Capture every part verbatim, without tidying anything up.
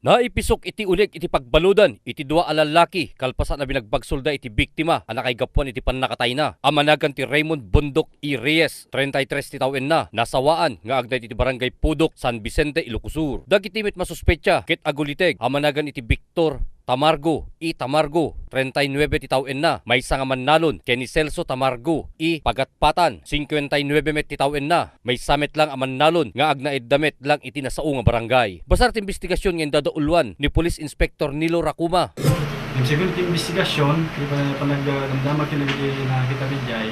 Naipisok iti uleg iti pagbaludan iti dua a lallaki kalpasan a binagbagsolda iti biktima a nakaigapuan iti pannakatayna a managan ti Raymond Bundok E. Reyes, treinta y tres ti tawenna, nasawaan nga agna iti Barangay Pudok, San Vicente, Ilocos Sur. Dagiti met masuspetsa ket aguliteg a managan iti Victor Tamargo E. Tamargo, treinta y nueve ti tawenna, maysa nga mannalon, ken ni Celso Tamargo E. Pagatpatan, cincuenta y nueve met ti tawenna, maysa met lang a mannalon nga agnaedda met lang iti nasao nga barangay. Basar ti imbestigasyon nga indadauluan ni Police Inspector Nilo Racuma. Ngem segun ti imbestigasyon, ti pa-, panagdamdama ken dagiti nakakita idiay,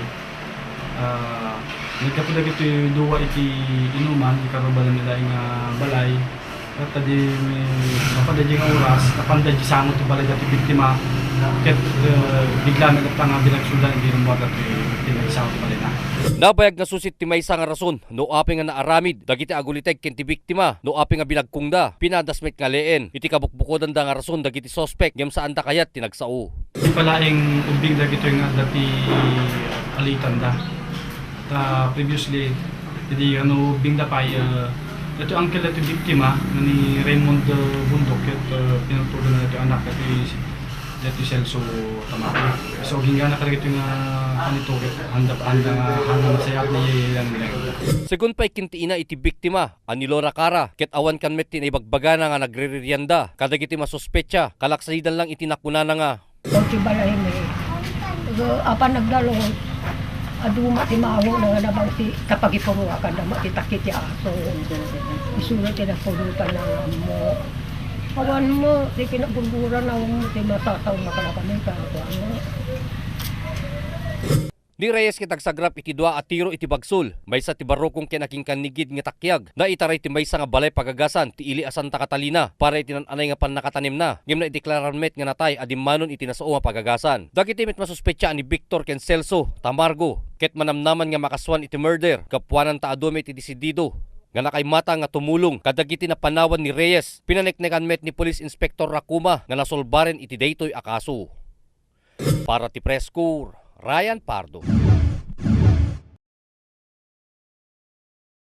ah, naggapu dagiti dua iti inuman, ikaruba laeng nga balay. Ket idi, mm, napan daydi nga oras, napan daydi sango ti balay dati biktima. Ket, eh, bigla met latta nga binagsodan idi rummuar dati biktima iti sango ti balayna. Nabayag nga susit ti maysa nga rason no apay nga naaramid dagiti aguliteg ken ti biktima no apay nga binagkongda. Pinadas met nga aleen iti kabukbukodanda nga rason dagiti suspek ngem saanda kayat ti nagsao. Di pa laeng ubbing dagitoy nga adda ti alitanda. Ta previously, idi ano, ubbingda pay, eh, dati uncle dati biktima, nga ni Raymond, eh, Bundok, ket, eh, pinantugan na dati anak, dati, dati Celso Tamaki. So, ginggana kadagitoy nga panito, ket handa, handa, handa masayat ni Yang Leng. Segun pay ken ti ina iti biktima, a ni Laura Cara, ket awan kan met ti naibagbagana nga nagririanda kadagiti masuspetsa, kalaksayidan lang iti nakunana nga, O ti balaymi, apan nagdalon, adu met ti maawona nga nabangsi, kapagipuruakan da met ti takki ti aso. Isuno ti napulutan na nga ammo. Awan met ti kinagurguran, awan met ti masasaw nga kadakami, kakuan met. Ni Reyes ket agsagrap iti dua a tiro iti bagsol, maysa ti barukong ken akinkannigid nga takiag. Naitaray ti maysa nga balay pagagasan ti ili a Santa Catalina para iti nan-anay nga pannakatanemna, ngem naideklarar met nga natay a dimmanon iti nasao nga pagagasan. Dagiti met masuspetsa a ni Victor ken Celso Tamargo ket manamnaman nga makasuan iti murder gapuanan ta adu met ti desidido nga nakaimata nga tumulong kadagiti napanawan ni Reyes. Pinaneknekan met ni Police Inspector Racuma nga nasolbaren iti daytoy a kaso. Para ti Press Corps, Ryan Pardo.